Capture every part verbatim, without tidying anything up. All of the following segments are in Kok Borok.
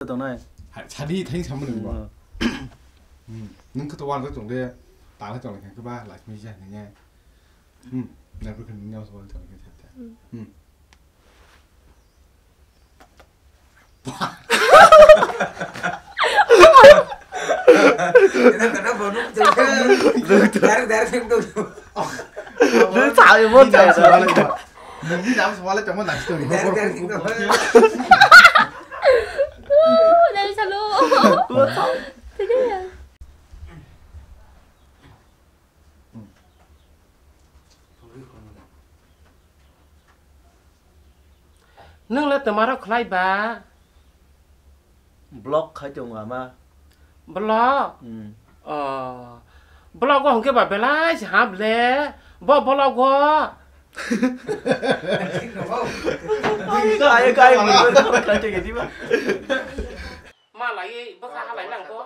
Tongnai. Hai, sadi thang samani bo. Hmm. Hmm. Nung khe to wal tong de, ta le tong khe ba la mi ja ne. Hmm. Na bu khe nung nyam so wal tong khe sa. Hmm. Hmm. Nung chai mo chai. Nungni nam songwale tongma nang story. Nai salo. Tini ya. Nung le twma rok khlai ba? Block khai tongo ama. Block? Hmm. Oh. Block o hwnkhe ba belai se hap le. Bo block o. Kai, kai, kai, kai, kai, kai, kai. Ma lai bwkha halai nang bo.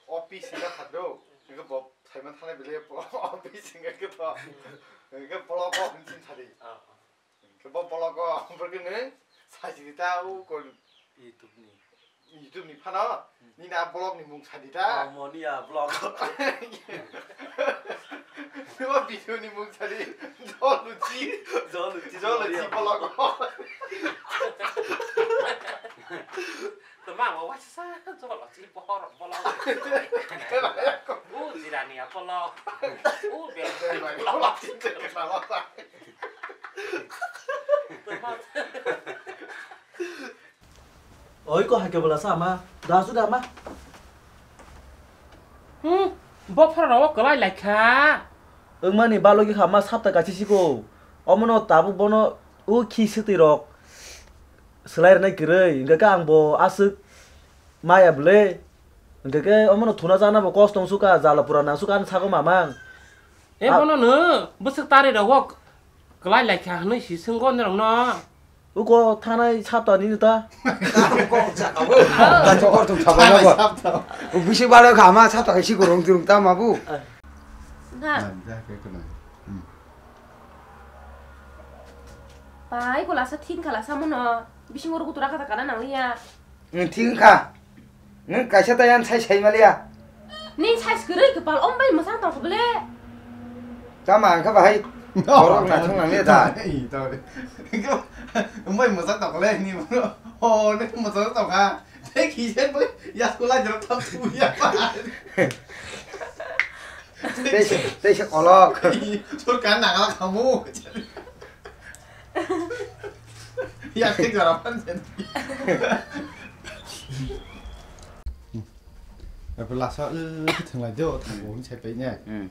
Office hinga thado. Hinga bo saiman thanai bile office hinga khe to. Hinga block o hinsin thadi. Khe bo block o, borok ni sai sidi ta u kon YouTube ni. YouTube ni phano, nini a block ni mung sadi ta. Oh, moni a block. Bo video ni mung sadi, Joluchi. Joluchi, Joluchi Joluchi block o. Tama mo waisa Joluchi borok block. U jirani a block. U be. Joluchi te kena lo ta. Oi ko hai ke bola sa ma. Da su da ma. Hmm, bophor rok kwlai lai kha. Wngmani balogi kha ma sapta kachi siko. Omono tabuk bono u khi swtwi rok swlai rwnai kwrwi. Hwnkhe khe ang bo aswk maya bwle. Hwnkhe khe omono thuna chana bo kosto wng sukha, jala pura nang sukha ani sago mamang. E bono no bwswk tari rok kwlai lai kha hwnwi si swnggo norok no. Uko thanai sapta nini ta. Kok jaka bo. Kaisa kok thum sabo na bo. Bisi balo kha ma sapta kaisi kurung turung ta ma bu. Na. Bai ko lasa thin khala samono. Bisingo rugu tura kata kana nang ya. Thin kha. Nwng kaisa ta yan sai sai maliya. Ni size kwrwi kwpal om bai mwsang tong kha bwle. Tama ang kha bahai. Borok naithok nang le da. Om bai mwsang tong kha le ni. O ni mwsang tong kha. Tei kisen bai ya school ai jora thap tu ya. Tei se tei se kolok. Sorkar nangala khamu. Yakni jora pan jen. Apa lasa eh thenglai do thango ni sai pai ne. Hmm.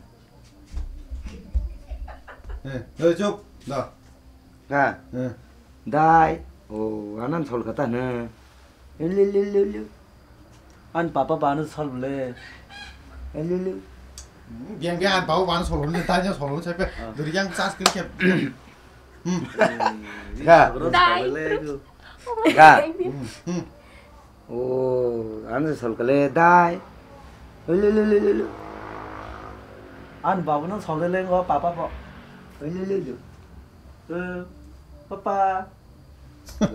Eh, eh, chop. Da. Ha. Eh. Dai. Oh, anan sol kata na. Liu, liu, liu, liu. An papa banu sol bole. Liu, liu. Biang biang an papa banu sol bole, tanya sol bole, saya pe. Ah. Duri yang cas kiri ke. Hmm. Ga. Dai. Ga. Hmm. Hmm. Oh, an sol kale dai. Liu, liu, liu, liu, liu. An babu no sol le ngo papa po. Liu, liu, liu. Eh, papa. Eh,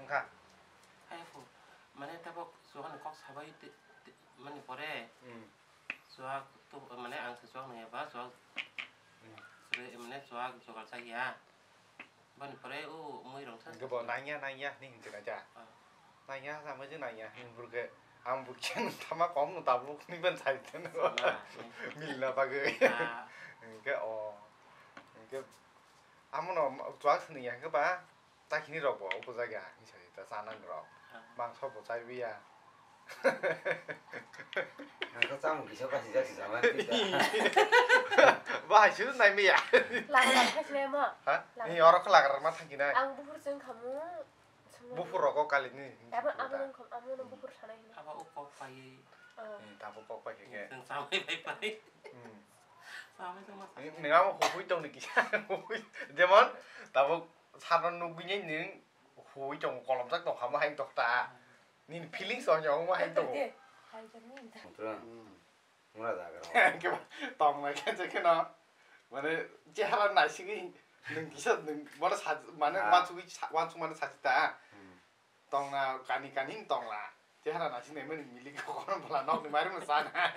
wngkha. Hai phu, mane tabok chuwak ni kok sabai te, te, mani pore. Hmm. Chuwak tu, mane ang se chuwak nang ya ba, chuwak. Hmm. Mane chuwak jogal chak ya. Boni pore o mui rong sa. Hingke bo nangya, nangya, hini hinke na ja. Ah. Nangya, sa mui je nangya, hini burke, ang burke thama kom no tabuk ni ban sai ten. Ah, ah. Milna bagwi. Ah. Hingke o, hingke amo no chuwak sini ya hingke ba, ta khini rok bo, o bujak ya, hini sai ta chana rok. Ah. Mangso bo chai biya. Ang khe chamung kisa kasijak si jaman kisa. Bahai suru nai miya. Lagra lagra khai sinai mo? Ha? Lagra. Ni oro khe lagra ma thangki nai. Ang buphur chwng khamu. Buphur rogo kali ni. Abo, abo nung kham, abo nung buphur sanai hini. Abo o kok pai. Oh. Hmm, tabo kok pai khe. Chwng chamai pai pai. Hmm. Chamai tong ma. Ni, ni abo hupui tong ni kisa. Hupui. Jemon, tabo sarno nugui ni ning hupui tong kolom jak tong khamo hain tokta. Hmm. Nini feelings o nyong ma hai to. Mura jaga rok. Tong na khe je kheno. Mane chehara naisigwi nwng kisa nwng bono sa mane wansugwi wansuk mane sachita. Tongna kani kani tongla. Chehara naising naimani milik kono bwla nokni mairum sana.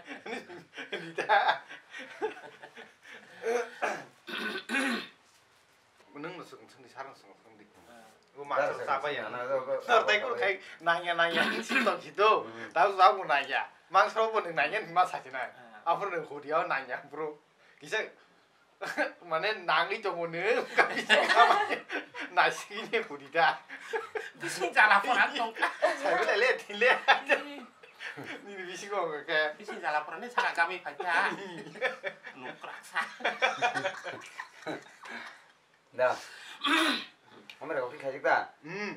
Nita. Nwng no swng swng di, sarang swng swng di. Bo ma swng sa bai ya. Sir tai kur khai nangya nangya si to kido. Tau sa bo nangya. Mang sro bo nangya ma sa china. Aphuru nang hodi ya nangya bro. Kisa mane nangwi tongo nang. Naising ni hodi da. Bising jala pora tong. Sai bo le le thile. Nini bisingo hwnka khe. Bising jala porani saka gami phaikha. Nukraksa. Da. Amra kok khai da. Hmm.